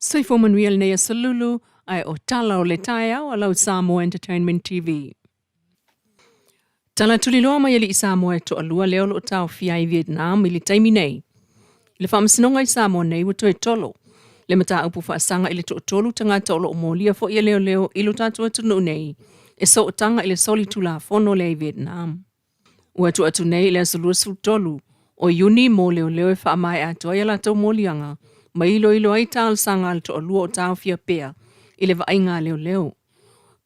Soifua manuia lenei aso Lulu, ae o tala o le taeao a lau Samoa Entertainment TV. Tala tuliloa mai alii Samoa e toalua lea o lo o taofia ai Vietnam i le taimi nei. I le faamasinoga i Samoa nei ua toe tolo le mataupu faasaga i le toatolu tagata o lo o molia foi e leoleo i lo tatou atunuu nei e sootaga i le solitulafono lea i Vietnam. Ua tuu atu nei i le aso 23 o Iuni mo leoleo e faamaea atu ai a latou moliaga ma iloilo ai talosaga a le toalua o taofia pea i le vaaiga a leoleo.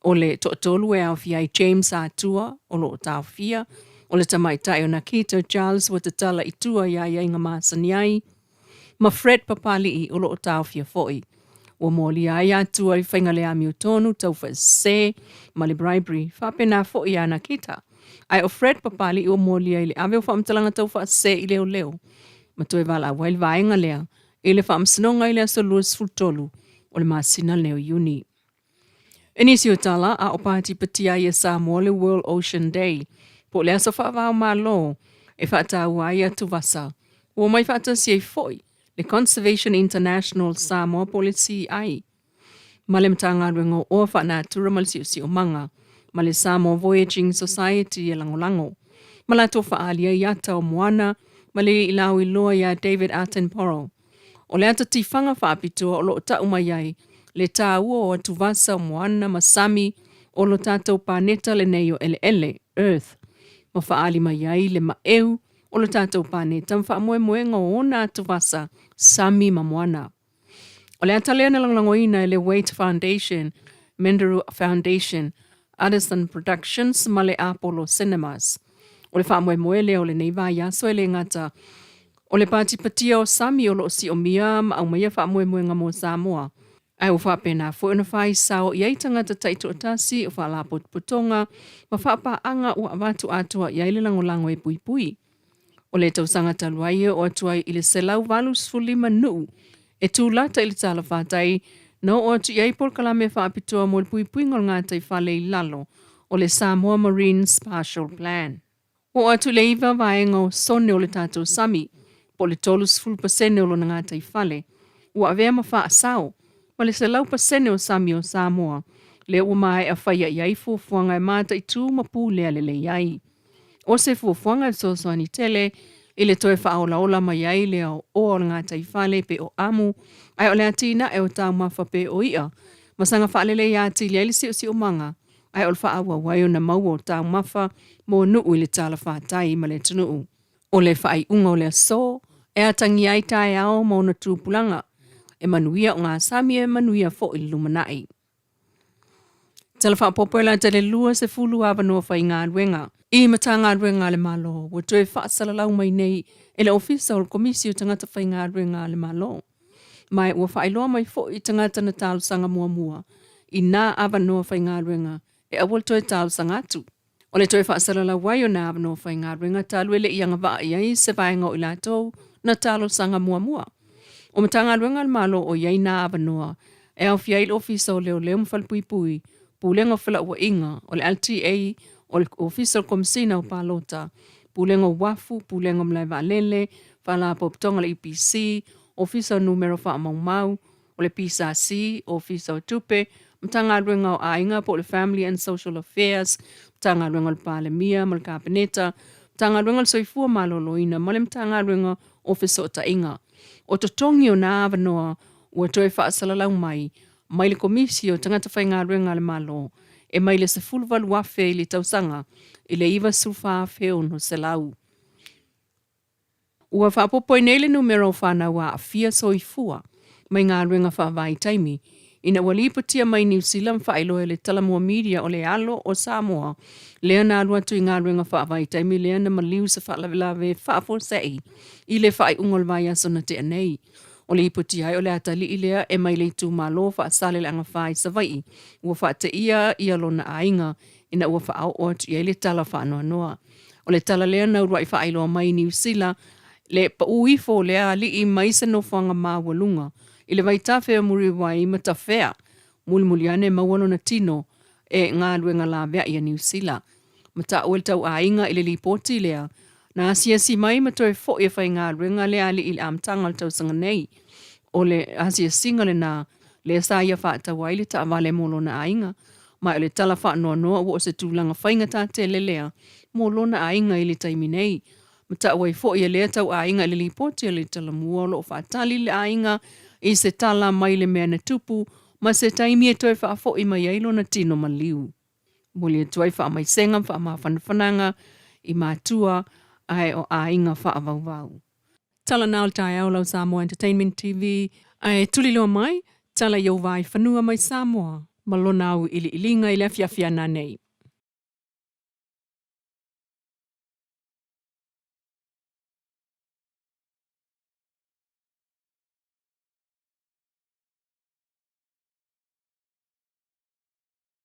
O le toatolu e aofia ai James Atua o lo o taofia, o le tamaitai o Nakito Charles ua tatala i tua i aiaiga masani ai, ma Fred Papali'i o lo o taofia foi. Ua molia ai Atua i faiga le amiotonu taufaasese ma le bribery, faapena foi ia Nakita. Ae o Fred Papali'i ua molia i le ave o faamatalaga taufaasese i leoleo ma toe valaau ai le vaega lea i le faamasinoga i le aso 23 o le masina lenei o Iuni. I nisi o tala, a o patipatia ai e Samoa le World Ocean Day, po o le aso faava-o-Malo e faataua ai atuvasa, ua omai faatasi ai foi le Conservation International Samoa po o le CI, ma le Matagaluega o Oa Faanatura ma le Siosiomaga, ma le Samoa Voyaging Society e lagolago, ma latou faaali ai ata o moana ma le alii lauiloa ia David Attenborough. O le ata tifaga faapitoa o lo o tau mai ai le taua o atuvasa o moana ma sami o lo tatou paneta lenei o eleele, Earth, ma faaali mai ai le maeu o lo tatou paneta ma faamoemoega o ona atuvasa, sami ma moana. O le ata lea na lagolagoina e le Waite Foundation, Minderoo Foundation, Addison Productions ma le Apollo Cinemas. O le faamoemoe lea o lenei vaiaso e le gata O le patipatia o sami o lo o siomia ma aumaia faamoemoega mo Samoa, ae ua faapena foi ona fai sao i ai tagata taitoatasi o faalapotopotoga ma faapaaga ua avatu atoa i ai le lagolago e puipui. O le tausaga talu ai e oo atu ai i le 185 nuu e tulata i le talafatai na oo atu i ai polokalame faapitoa mo le puipuiga o le gataifale i lalo o le Samoa Marine Spatial Plan. Ua oo atu i le iva vaega o sone o le tatou sami, po o le 30% o lona gataifale, ua avea ma faasao, ma le 100% o sami o Samoa, lea ua maea faia i ai fuafuaga e mataitu ma pulea lelei ai. O se fuafuaga e fesoasoani tele i le toe faaolaola mai ai le aoaoa o le gataifale pe o amu, ae o le atinae o taumafa pe o i'a, ma saga faaleleia atili ai le siosiomaga ae o le faaauau ai ona maua o taumafa mo nuu i le talafatai ma le atunuu. O le faaiuga o le aso e atagia ai taeao ma ona tupulaga, e manuia o gasami e manuia foi le lumanai. Tala faaopoopo e lata i le 20 avanoa faigaluega i Matagaluega a le Malo ua toe faasalalau mai nei e le Ofisa o le Komisi o Tagata Faigaluega a le Malo. Ma ua faailoa mai foi i tagata na talosaga muamua i nā avanoa faigaluega e aua le toe talosaga atu. O le toe faasalalau ai o nā avanoa faigaluega talu e le i agavaa i ai se vaega o i latou na talosaga muamua. O Matagaluega a le Malo o i ai nā avanoa e aofia ai le Ofisa o Leoleo ma Falepuipui, Pulega o Felauaiga, o le LTA, o le Ofisa o le Komesina o Palota, Pulega o Uafu, Pulega o Malae Vaalele, Faalapotopotoga o le EPC, Ofisa o Numera Faamaumau, o le PSC, Ofisa o Tupe, Matagaluega o Aiga po o le Family and Social Affairs, Matagaluega o le Palemia ma le Kapeneta, Matagaluega o le Soifua Maloloina ma le Matagaluega o Fesootaiga. O totogi o nā avanoa ua toe faasalalau mai mai le Komisi o Tagata Faigaluega a le Malo e mai le $18,000 i le tausaga i le $94,600. Ua faaopoopo ai nei le numera o fanau aafia soifua mai galuega faavaitaimi ina ua lipotia mai Niu Sila ma faailoa e le Talamua Media o le alo o Samoa lea na alu atu i galuega faavaitaimi lea na maliu se faalavelave faafuasei i le faaiuga o le vaiaso na tea nei. O le lipotia ai o le atalii lea e mai le itumalo Faasaleleaga 4 i Savaii ua faateia ia lona aiga ina ua faaoo atu i ai le tala faanoanoa. O le tala lea na uluai faailoa mai i Niu Sila, le pau ifo o lea alii mai se nofoaga maualuga i le vaitafe o Muriwai ma Tafea, mulimuli ane maua lona tino e galuega laveai a Niu Sila. Ma taua e le tauaiga i le lipoti lea, na asiasi mai ma toe foi e faigaluega lea alii i le amataga o le tausaga nei. O le asiasiga lena lea sa ia faataua ai le taavale mo lona aiga, ma o le tala faanoanoa ua o se tulaga faigata tele lea mo lona aiga i le taimi nei. Ma taua ai foi e lea tauaiga i le lipoti a le Talamua o lo o faatali le aiga i se tala mai le mea na tupu ma se taimi e toe faafoi mai ai lona tino maliu. Momoli atu ai faamaisega ma faamafanafanaga i matua ae o aiga faavauvau. Tala na o le taeao lau Samoa Entertainment TV, ae tuliloa mai, tala i ou vaai fanua mai Samoa ma lona auiliiliga i le afiafi a nanei.